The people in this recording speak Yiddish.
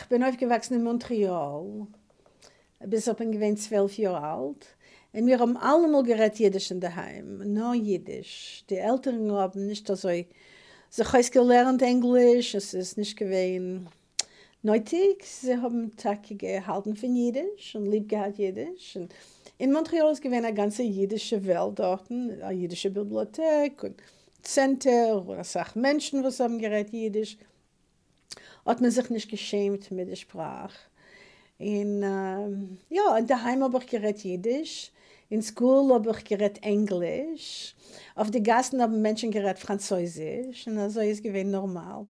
איך בין אויפֿגעוואַקסן אין מאָנטרעאָל, ביז איך בין געווען 12 יאָר אַלט. און מיר האָבן אַלע מאָל גערעדט ייִדיש אין דער היים, נאָר ייִדיש. די עלטערן האָבן נישט אַזוי זיך אויסגעלערנט ענגליש, עס איז נישט געווען נויטיק. זיי האָבן טאַקע געהאַלטן פֿון ייִדיש און ליב געהאַט ייִדיש. און אין מאָנטרעאָל איז געווען אַ גאַנצע ייִדישע וועלט דאָרטן, אַ ייִדישע ביבליאָטעק און צענטער און אַ סך מענטשן, וואָס האָבן גערעדט ייִדיש. האָט מען זיך נישט געשעמט מיט דער שפּראַך. און יאָ, אין דער היים האָב איך גערעדט ייִדיש, אין school האָב איך גערעדט ענגליש, אויף די גאַסן האָבן מענטשן גערעדט פֿראַנצויזיש, און אַזוי איז געווען נאָרמאַל.